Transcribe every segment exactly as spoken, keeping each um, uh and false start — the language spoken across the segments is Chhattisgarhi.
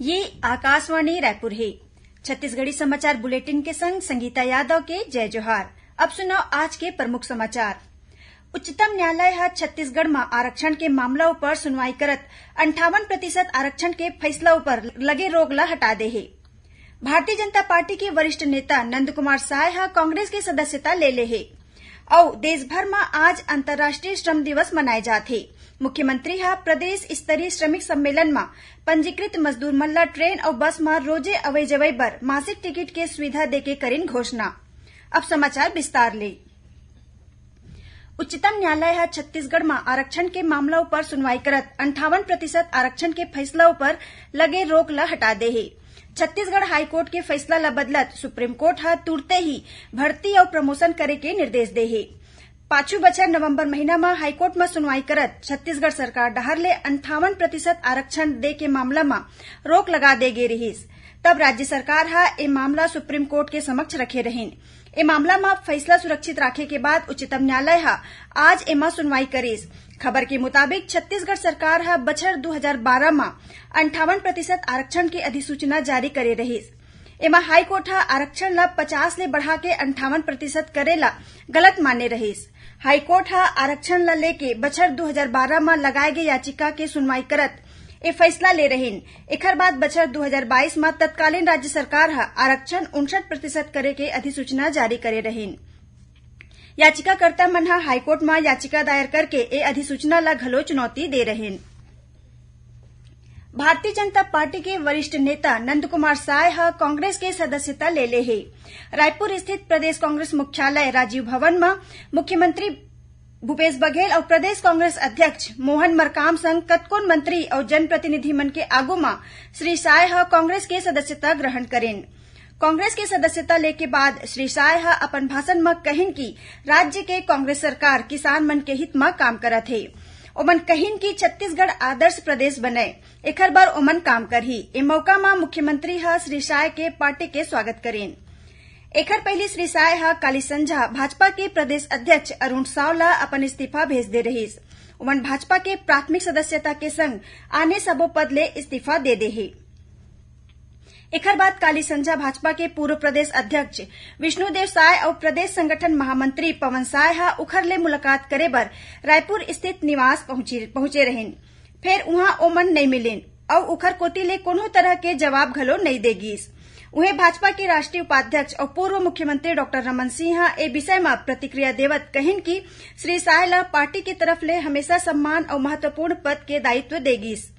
ये आकाशवाणी रायपुर हे। छत्तीसगढ़ी समाचार बुलेटिन के संग संगीता यादव के जय जोहार। अब सुनव आज के प्रमुख समाचार। उच्चतम न्यायालय ह छत्तीसगढ़ म आरक्षण के मामला ऊपर सुनवाई करत अंठावन प्रतिशत आरक्षण के फैसला ऊपर लगे रोक ल हटा दे हे। भारतीय जनता पार्टी के वरिष्ठ नेता नंद कुमार साय ह कांग्रेस के सदस्यता ले ले हे। अउ देश भर म आज अंतर्राष्ट्रीय श्रम दिवस मनाए जात हे। मुख्यमंत्री ह प्रदेश स्तरीय श्रमिक सम्मेलन म पंजीकृत मजदूर मन ल ट्रेन अउ बस म रोजे अवई जवई बर मासिक टिकट के सुविधा देके करिन घोषणा। अब समाचार विस्तार ले। उच्चतम न्यायालय ह छत्तीसगढ़ म आरक्षण के मामला ऊपर सुनवाई करत अंठावन प्रतिशत आरक्षण के फैसला ऊपर लगे रोक ल हटा दे हे। छत्तीसगढ़ हाईकोर्ट के फैसला ल बदलत सुप्रीम कोर्ट ह तुरते ही भर्ती अउ प्रमोशन करे के निर्देश दे हे। पाछू बछर नवंबर महीना म हाईकोर्ट म सुनवाई करत छत्तीसगढ़ सरकार डहार ले अंठावन प्रतिशत आरक्षण दे के मामला म रोक लगा दे गे रिहिस। तब राज्य सरकार ह ए मामला सुप्रीम कोर्ट के समक्ष रखे रहिन। ए मामला म फैसला सुरक्षित राखे के बाद उच्चतम न्यायालय ह आज एमा सुनवाई करिस। खबर के मुताबिक, छत्तीसगढ़ सरकार ह बछर दू हजार बारह म अंठावन प्रतिशत आरक्षण के अधिसूचना जारी करे रहिस। एमा हाईकोर्ट ह आरक्षण ल पचास ले बढ़ा के अंठावन प्रतिशत करे ल गलत माने रहिस। हाईकोर्ट ह आरक्षण ल लेके बछर दू हजार बारह म लगाए गे याचिका के सुनवाई करत ए फैसला ले रहिन। एखर बाद बछर दू हजार बाईस म तत्कालीन राज्य सरकार ह आरक्षण उनसठ प्रतिशत करे के अधिसूचना जारी करे रहिन। याचिकाकर्ता मन ह हाईकोर्ट म याचिका दायर करके ए अधिसूचना ल घलो चुनौती दे रहिन। भारतीय जनता पार्टी के वरिष्ठ नेता नंद कुमार साय ह कांग्रेस के सदस्यता ले ले हे। रायपुर स्थित प्रदेश कांग्रेस मुख्यालय राजीव भवन म मुख्यमंत्री भूपेश बघेल अउ प्रदेश कांग्रेस अध्यक्ष मोहन मरकाम संग कतकोन मंत्री अउ जनप्रतिनिधि मन के आगू म श्री साय ह कांग्रेस के सदस्यता ग्रहण करिन। कांग्रेस के सदस्यता लेके बाद श्री साय ह अपन भाषण म कहिन कि राज्य के कांग्रेस सरकार किसान मन के हित म काम करत हे। ओमन कहिन कि छत्तीसगढ़ आदर्श प्रदेश बनय, एखर बर ओमन काम करही। ए मौका म मुख्यमंत्री ह श्री साय के पार्टी के स्वागत करिन। एखर पहिली श्री साय ह काली संझा भाजपा के प्रदेश अध्यक्ष अरुण साव ल अपन इस्तीफा भेज दे रहिस। ओमन भाजपा के प्राथमिक सदस्यता के संग आने सबो पद ले इस्तीफा दे दे हे। एखर बाद काली संझा भाजपा के पूर्व प्रदेश अध्यक्ष विष्णुदेव साय अउ प्रदेश संगठन महामंत्री पवन साय ह उखर ले मुलाकात करे बर रायपुर स्थित निवास पहुंची, पहुंचे रहिन। फेर उहां ओमन नइ मिलिन अउ उखर कोति ले कोनो तरह के जवाब घलो नइ दे गीस। उहें, भाजपा के राष्ट्रीय उपाध्यक्ष अउ पूर्व मुख्यमंत्री डॉक्टर रमन सिंह ह ए विषय म प्रतिक्रिया देवत कहिन कि श्री साय ल पार्टी के तरफ ले हमेशा सम्मान अउ महत्वपूर्ण पद के दायित्व दे गीस।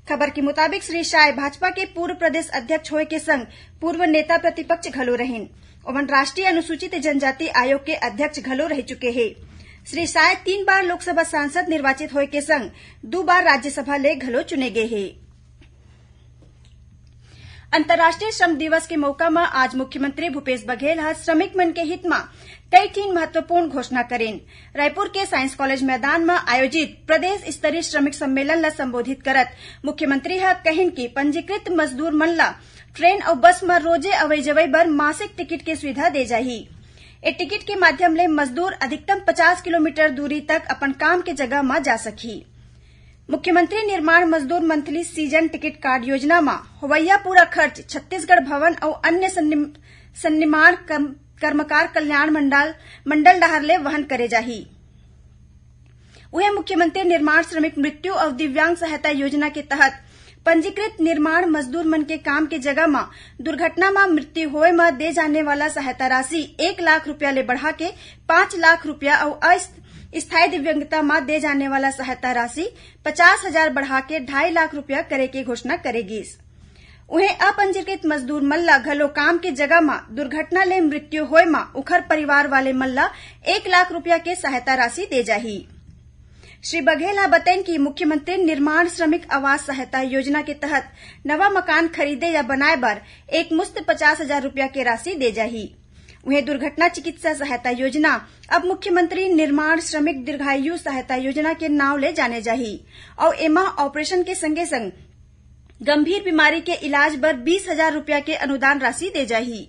खबर के मुताबिक, श्री साय भाजपा के पूर्व प्रदेश अध्यक्ष होय के संग पूर्व नेता प्रतिपक्ष घलो रहिन। ओमन राष्ट्रीय अनुसूचित जनजाति आयोग के अध्यक्ष घलो रह चुके हे। श्री साय तीन बार लोकसभा सांसद निर्वाचित होय के संग दू बार राज्यसभा ले घलो चुने गे हे। अंतर्राष्ट्रीय श्रम दिवस के मौका म आज मुख्यमंत्री भूपेश बघेल ह श्रमिक मन के हित म कई ठिन महत्वपूर्ण घोषणा करिन। रायपुर के साइंस कॉलेज मैदान म आयोजित प्रदेश स्तरीय श्रमिक सम्मेलन ल संबोधित करत मुख्यमंत्री ह कहिन कि पंजीकृत मजदूर मन ल ट्रेन अउ बस म रोजे अवई जवई बर मासिक टिकट के सुविधा दे जाही। ए टिकट के माध्यम ले मजदूर अधिकतम पचास किलोमीटर दूरी तक अपन काम के जगह म जा सकही। मुख्यमंत्री निर्माण मजदूर मंथली सीजन टिकट कार्ड योजना म होवइया पूरा खर्च छत्तीसगढ़ भवन अउ अन्य सन्निम-, सन्निमाण कर्म-, कर्मकार कल्याण मंडल, मंडल डहार ले वहन करे जाही। उहें, मुख्यमंत्री निर्माण श्रमिक मृत्यु अउ दिव्यांग सहायता योजना के तहत पंजीकृत निर्माण मजदूर मन के काम के जगह म दुर्घटना म मृत्यु होए म दे जाने वाला सहायता राशि एक लाख रुपया ले बढ़ा के पांच लाख रुपया अउ अस्थायी दिव्यांगता म दे जाने वाला सहायता राशि पचास हजार बढ़ा के ढाई लाख रुपया करे के घोषणा करे गीस। उहें, अपंजीकृत मजदूर मन ल घलो काम के जगह म दुर्घटना ले मृत्यु होए म उखर परिवार वाले मन ल एक लाख रुपया के सहायता राशि दे जाही। श्री बघेल ह बतइन कि मुख्यमंत्री निर्माण श्रमिक आवास सहायता योजना के तहत नवा मकान खरीदे या बनाए बर एक मुश्त पचास हजार रुपया के राशि दे जाही। उहें, दुर्घटना चिकित्सा सहायता योजना अब मुख्यमंत्री निर्माण श्रमिक दीर्घायु सहायता योजना के नांव ले जाने जाही अउ एमा ऑपरेशन के संगे संग गंभीर बीमारी के इलाज बर बीस हजार रुपया के अनुदान राशि दे जाही।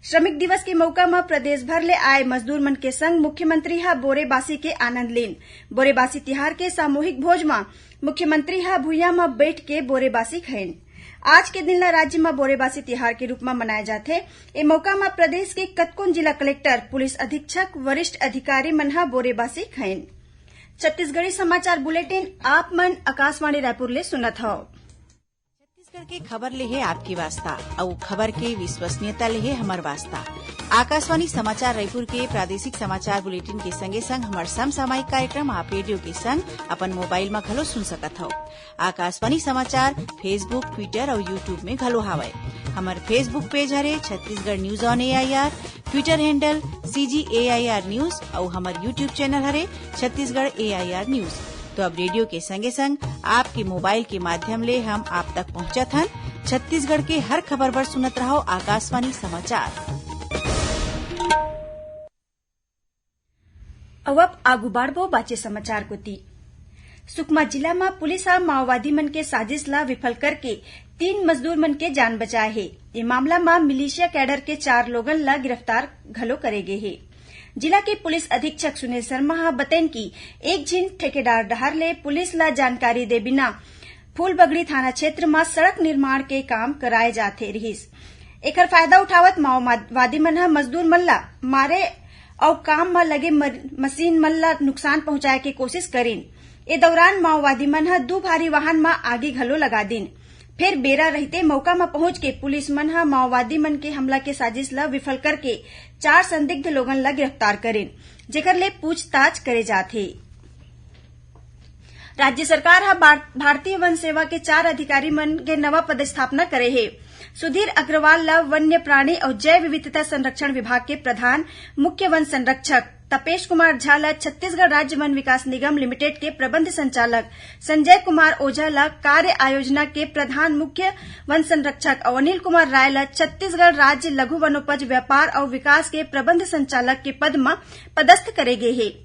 श्रमिक दिवस के मौका म प्रदेश भर ले आए मजदूर मन के संग मुख्यमंत्री ह बोरे बासी के आनंद लीन। बोरे बासी तिहार के सामूहिक भोज म मुख्यमंत्री ह भुइयां म बइठ के बोरे बासी खइन। आज के दिन ला राज्य म बोरेबासी तिहार के रूप म मनाए जाथे। ए मौका म प्रदेश के कतकोन जिला कलेक्टर, पुलिस अधीक्षक, वरिष्ठ अधिकारी मन ह बोरेबासी खइन। छत्तीसगढ़ी समाचार बुलेटिन आप मन आकाशवाणी रायपुर ले सुनत हव। छत्तीसगढ़ के खबर ले हे आपके वास्ता, अउ खबर के विश्वसनीयता ले हे हमर वास्ता। आकाशवाणी समाचार रायपुर के प्रादेशिक समाचार बुलेटिन के संगे संग हमर समसामयिक कार्यक्रम आप रेडियो के संग अपन मोबाइल म घलो सुन सकत हव। आकाशवाणी समाचार Facebook, Twitter अउ YouTube में घलो हावय। हमर Facebook पेज हरे Chhattisgarh news on AIR, Twitter handle CG AIR news अउ हमर YouTube चैनल हरे छत्तीसगढ़ एआईआर न्यूज। तो अब रेडियो के संगे संग आपके मोबाइल के माध्यम ले हम आप तक पहुंचत हन। छत्तीसगढ़ के हर खबर बर सुनत रहव आकाशवाणी समाचार। अउ अब आगू बाढ़बो बाचे समाचार कोति। सुकमा जिला म पुलिस ह माओवादी मन के साजिश ला विफल करके तीन मजदूर मन के जान बचाए हे। ए मामला म मिलिशिया कैडर के चार लोगन ला गिरफ्तार घलो करे गे हे। जिला के पुलिस अधीक्षक सुनील शर्मा ह बतइन कि एक झिन ठेकेदार डहार ले पुलिस ला जानकारी दे बिना फूलबगड़ी थाना क्षेत्र म सड़क निर्माण के काम कराए जाथे रिहिस। एखर फायदा उठावत माओवादी मन ह मजदूर मन ला मारे अउ काम म लगे म-, मशीन मन ला नुकसान पहुंचाए के कोशिश करिन। ए दौरान माओवादी मन ह दू भारी वाहन म आगी घलो लगा दिन। फेर बेरा रहिते मौका म पहुंच के पुलिस मन ह माओवादी मन के हमला के साजिश ला विफल करके चार संदिग्ध लोगन ला गिरफ्तार करिन, जेकर ले पूछताछ करे जात हे। राज्य सरकार ह भार-, भारतीय वन सेवा के चार अधिकारी मन के नवा पदस्थापना करे हे। सुधीर अग्रवाल ला वन्य प्राणी अउ जैव विविधता संरक्षण विभाग के प्रधान मुख्य वन संरक्षक, तपेश कुमार झा ला छत्तीसगढ़ राज्य वन विकास निगम लिमिटेड के प्रबंध संचालक, संजय कुमार ओझा ला कार्य आयोजना के प्रधान मुख्य वन संरक्षक अउ अनिल कुमार राय ला छत्तीसगढ़ राज्य लघु वनोपज व्यापार अउ विकास के प्रबंध संचालक के पद म पदस्थ करे गे हे।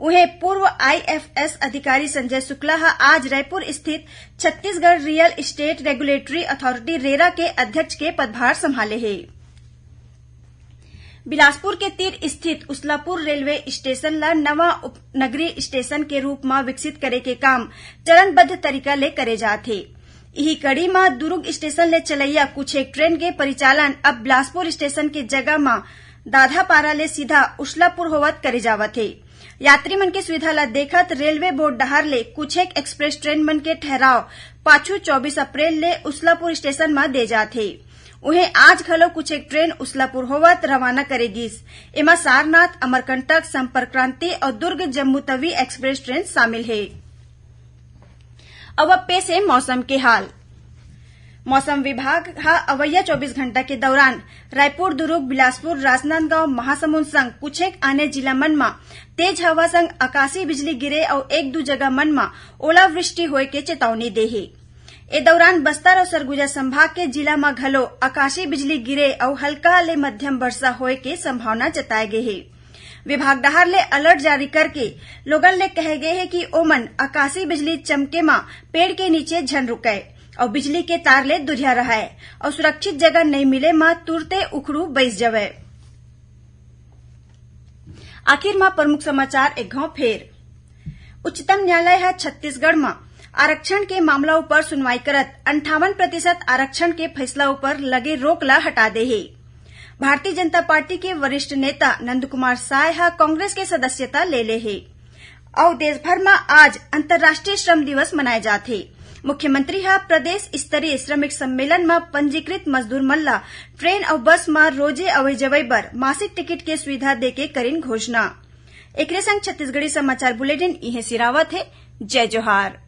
उहें, पूर्व आईएफएस अधिकारी संजय शुक्ला ह आज रायपुर स्थित Chhattisgarh real estate regulatory authority, RERA, के अध्यक्ष के पदभार संभाले हे। बिलासपुर के तीर स्थित उसलापुर रेलवे स्टेशन ला नवा उपनगरीय स्टेशन के रूप म विकसित करे के काम चरणबद्ध तरीका ले करे जात हे। इही कड़ी म दुरूग स्टेशन ले चलइया कुछ एक ट्रेन के परिचालन अब बिलासपुर स्टेशन के जगह म दाधापारा ले सीधा उसलापुर होवत करे जावत हे। यात्री मन के सुविधा ला देखत रेलवे बोर्ड डहार ले कुछ एक एक्सप्रेस ट्रेन मन के ठहराव पाछू चौबीस अप्रैल ले उसलापुर स्टेशन म दे जात हे। उहें, आज घलो कुछ एक ट्रेन उसलापुर होवत रवाना करे गिस। एमा सारनाथ, अमरकंटक, संपर्क क्रांति अउ दुर्ग जम्मूतवी एक्सप्रेस ट्रेन शामिल हे। अब, अब पेश हे मौसम के हाल। मौसम विभाग ह अवइया चौबीस घंटा के दौरान रायपुर, दुरूग, बिलासपुर, राजनांदगांव, महासमुंद संग कुछेक आने जिला मन म तेज हवा संग आकाशीय बिजली गिरे अउ एक दू जगह मन म ओलावृष्टि होए के चेतावनी दे हे। ए दौरान बस्तर अउ सरगुजा संभाग के जिला म घलो आकाशीय बिजली गिरे अउ हल्का ले मध्यम वर्षा होए के संभावना जताए गे हे। विभाग डहार ले अलर्ट जारी करके लोगन ले कहे गे हे कि ओमन आकाशीय बिजली चमके म पेड़ के नीचे झन रुकय अउ बिजली के तार ले दुरिहा रहय अउ सुरक्षित जगह नइ मिले म तुरते उखड़ू बइस जवय। आखिर म प्रमुख समाचार एक घांव फेर। उच्चतम न्यायालय ह छत्तीसगढ़ म आरक्षण के मामला ऊपर सुनवाई करत अंठावन प्रतिशत आरक्षण के फैसला ऊपर लगे रोक ला हटा दे हे। भारतीय जनता पार्टी के वरिष्ठ नेता नंद कुमार साय ह कांग्रेस के सदस्यता ले ले हे। अउ देश भर म आज अंतर्राष्ट्रीय श्रम दिवस मनाए जात हे। मुख्यमंत्री ह प्रदेश स्तरीय श्रमिक सम्मेलन म पंजीकृत मजदूर मन ल ट्रेन अउ बस म रोजे अवई जवई बर मासिक टिकट के सुविधा देके करिन घोषणा। एकरे संग छत्तीसगढ़ी समाचार बुलेटिन इहें सिरावत हे। जय जोहार।